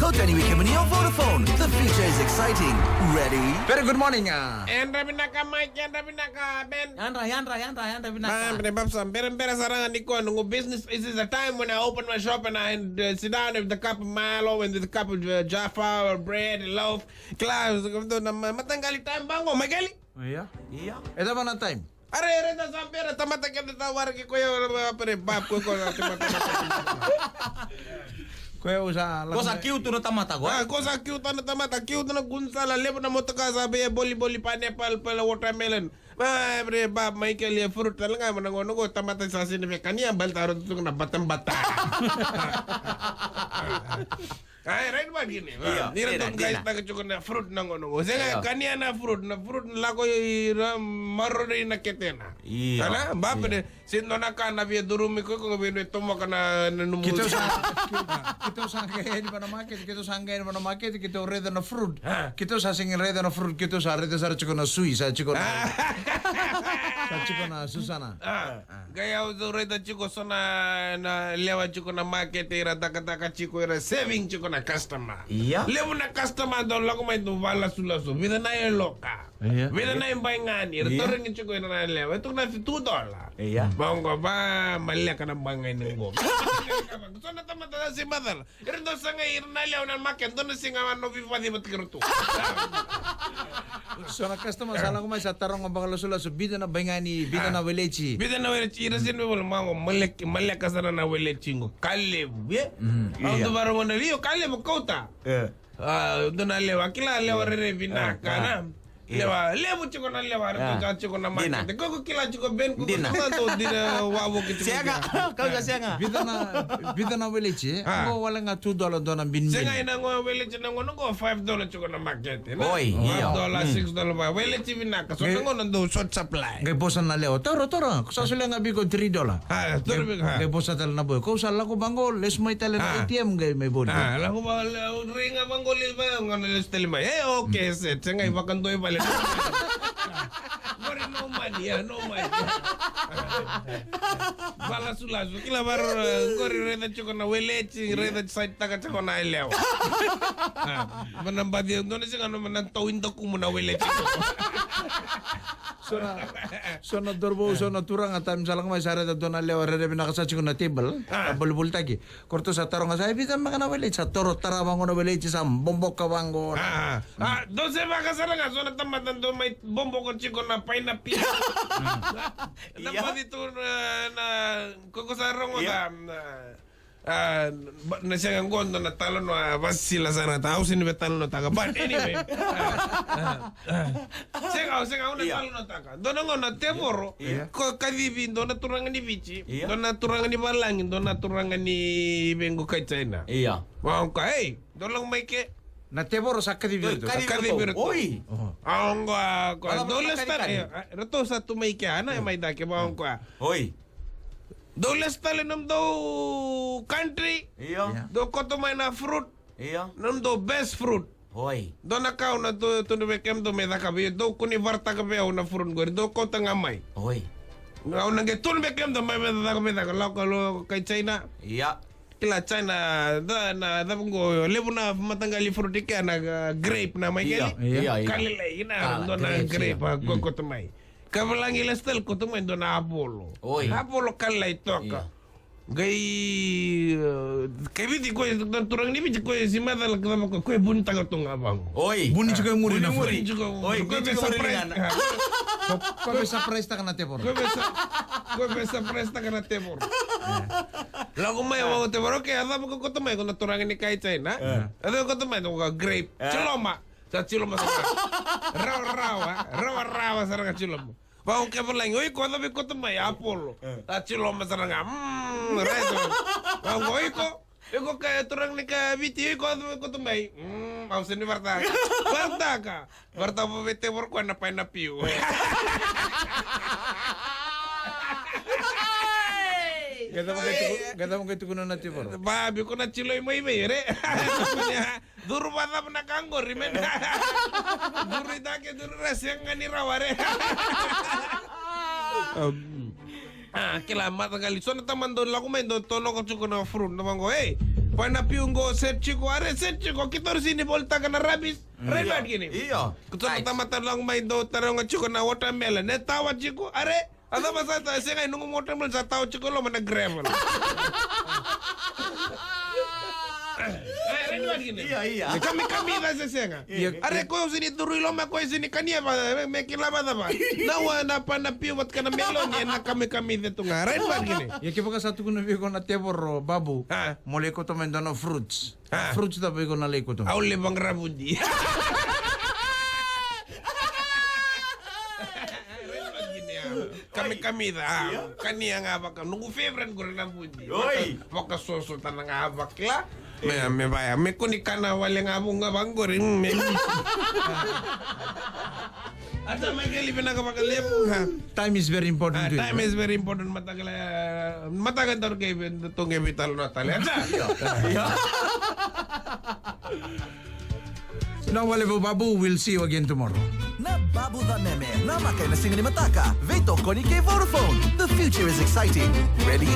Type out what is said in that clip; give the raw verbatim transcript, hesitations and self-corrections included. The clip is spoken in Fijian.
O Danny Wickham and your Vodafone. The future is exciting. Ready? Very good morning. Uh, Yadra vinaka Mike, yadra vinaka Ben. Yadra, yadra, yadra, yadra vinaka. Ah, bre, bab, sa berabera sara ga nikua noqu business. This is a time when I open my shop and I uh, sit down with a cup of Milo and with a cup of uh, Jaffa or bread and loaf. Kila, na ma- mataqali time baqo, Michael? Ia. Ia. E cava na time? Are, are, na sa bera tamata keda ta waraki koya, bre, bab, koya, koya, tamata. Koya u sa Ko sa kiu tu na tamata ko? Ah, ko sa kiu tu na tamata, kiu tu na gunsala, levu na motoka sa via boliboli, pineapple, pala watermelon. Ah, bre, bab, Michael, ia fruit tale ga, mana gauna qo tamata sa sega ni via kania, baleta ratou tu ga na batabata. Ai, right, ba kini. Io, ni ra dina, tu dina. Qai taka tiko na fruit na gauna qo. Sega, io. Kania na fruit, na fruit na lako i ra maroroi na ketena. Io. Ana, ba, io. Pede, se dua na ka na via durumi koya, ko via tomoka na, na nomu. Keitou sa, keitou sa qai yani va na market, keitou sa qai yani va na market, keitou raica na fruit. Ah. Keitou sa sega ni raica na fruit, keitou sa raica sara tiko na sui, sa tiko na, sa tiko na Susana. Ah. Qai au dau raica tiko so na, na lewa tiko na market, ira takataka tiko, ira serving tiko na customer. Ia. Levu na customer dau lako mai dau valasulasu. Vica na yellow ka. Ia. Vica na ibaigani. Ira tarogi tiko ira na lewa. E tukuna tu two dollar. Ia. Vaqo va, maleka na ibaigani qo. So na tamata sa se macala. Ira dau sagai ira na lewa na market, dua na siga a novi vaciva tiko ira tu. So na customer sa lako mai sa taroga vakalasulasu, vica na baigani, vica na weleti. Vica na weleti, ira sega ni vola vaqo, maleki, maleka sara na weleti qo. Ka levu, e? Mm. Au dau varogo na io, ka levu, kauta. E. A, dua na lewa, kila lewa rere vinaka, na. Lewa, levu tiko na lewa, ratou sa tiko na market. Ko ko kila tiko Ben, ko ko sa dau dina wavoki tiko. Sega, kau sa sega. Vica na, vica na weleti, e? Qo wale ga two dollar dua na binibini. Sega ina qo weleti na gauna qo five dollar tiko na market, e? Oi, io. Five dollar, six dollar, ba. Weleti vinaka, so na gauna dau short supply. Qai vosa na lewa, toro, toro, ko sa solia ga vei iko three dollar. A, toro vei iko, a. Qai vosa tale na boy, ko sa lako vaqo, lesu mai tale na A T M, qai mai voli. A, lako va, le, rai ga vaqo, lesu va, gauna lesu tale mai. E, okay, set, sega i vakadua i vale. Qori no money, ia, no money. Valasulasu, kila varo, qori raica tiko na weleti, raica side taka tiko na yalewa. A, mana baci, dua na siga no mana tau i dakumu na weleti. So na, so na dorobou, so na turaga, taimi sa lako mai sa raica dua na lewa rere vinaka sa tiko na table. A. A volivolitaki. Ko ratou sa taroga sa, e vica maka na weleti, sa toro tara vaqo na weleti, sa boboka vaqo. A, a. A, dou se vaka sara ga, so na tamata dou mai boboko tiko na painapi. Na baci tu na, na, ko ko sa rogoca, na, a, ba, na sega qo dua na talanoa vasisila sara ga, au sega ni via talanoataka. But anyway. A, a, a. Sega, au sega, au na talanoataka. Dua na gauna tevoro, ko kacivi dua na turaga ni Viti, dua na turaga ni valagi, dua na turaga ni veiqu kai China. Ia. Vaqo, ei, dou lako mai ke. Na tevoro sa kacivi iratou. Kacivi iratou. Oi. Vaqo, ko, dou lesu tale. Ratou sa tu mai ke, ana e mai cake, vaqo. Oi. Dou lesu tale nomudou country. Ia. Dou koto mai na fruit. Ia. Nomudou best fruit. Oi. Dua na ka au na tu, tukuna vei kemudou me cakava, dou kua ni varataka vei au na fruit qori, dou kauta ga mai. Oi. Au na qai tukuna vei kemudou mai me cakava, me cakava, lako, lako kai China. Ia. Kila China, da na cava qo, levu na mataqali fruit i kea na, a, grape na mai keli. Ia, ia. Ka lailai, ina dua na grape, a, ko koto mai. Ka valagi lesu tale koto mai dua na apolo. Oi. Apolo ka lailai toka. Qai, e, kai Viti koya, na turaga ni Viti koya, se macala ka cava koya, koya vunitaka tu ga vaqo. Oi. Vuni tiko e muri na fruit. Vuni tiko e muri. Oi, koya vei surprise. Koya vei surprise taka na tevoro. Koya vei sa-, koya vei surprise taka na tevoro. Lako mai vaqo tevoro, okay, a cava ko koto mai, ko na turaga ni kai China. A cava ko koto mai, ko grape. Tiloma. Sa tiloma sara ga. Rawarawa, rawarawa sara ga tiloma. Vaqo kai valagi, o iko, a cava i koto mai, apolo. Sa tiloma sara ga. Mm, right. Vaqo o iko, o iko kai turaga ni kai Viti, o iko, a cava i koto mai. Mm, au sega ni varataka. Varataka. Varataka vei tevoro koya na painapiu. Qai cava qai tuku-, qai cava qai tukuna na tevoro. Ba, biko na tiloi mai vei, re. Curu vacava na ka qori, me na. Curu i cake, curu ra sega ni rawa, re. A, kila mataqali. So na tamata dau lako mai, dau tonoko tiko na fruit, na vaqo, ei, Pineapple qo set tiko, are set tiko, keitou sega ni volitaka na rubbish. Right, right, kini. Io. Keitou na tamata lako mai dou taroga tiko na watermelon, e tawa tiko, are. A cava sa tawa, sega, e noqu watermelon sa tawa tiko e loma na gravel. Right, right, kini. Io, io. Kamikamica se sega. Io. Are koya sega ni curu i loma, koya sega ni kania, va, me kila vacava. Na wa, na pineapple vata kei na melon, ena kamikamica tu ga. Right, right, kini. Ia kevaka sa tukuna vei iko na tevoro, Babu. A. Mo lai kauta mai dua na fruits. A. Fruits cava iko na lai kauta mai? Au lai vaqara vudi. Kamikamica, a. Kania ga vaka, noqu favorite qori na vudi. Oi. Vakasoso tana ga vakila. Me, me vaya, me kua ni kana wale ga vou ga vaqori, mm, me. Ata, mai keli vinaka vakalevu. Ha. Time is very important. Ah, to you, time is very important, mataka la, mataka daru kei vei, tou kei vei tale na tale. Ata. Io. Io. Vinaka vakalevu, Babu. We'll see you again tomorrow. Na Babu Vameme, namaka ena siga ni mataka. Veitokoni kei Vodafone. The future is exciting. Ready?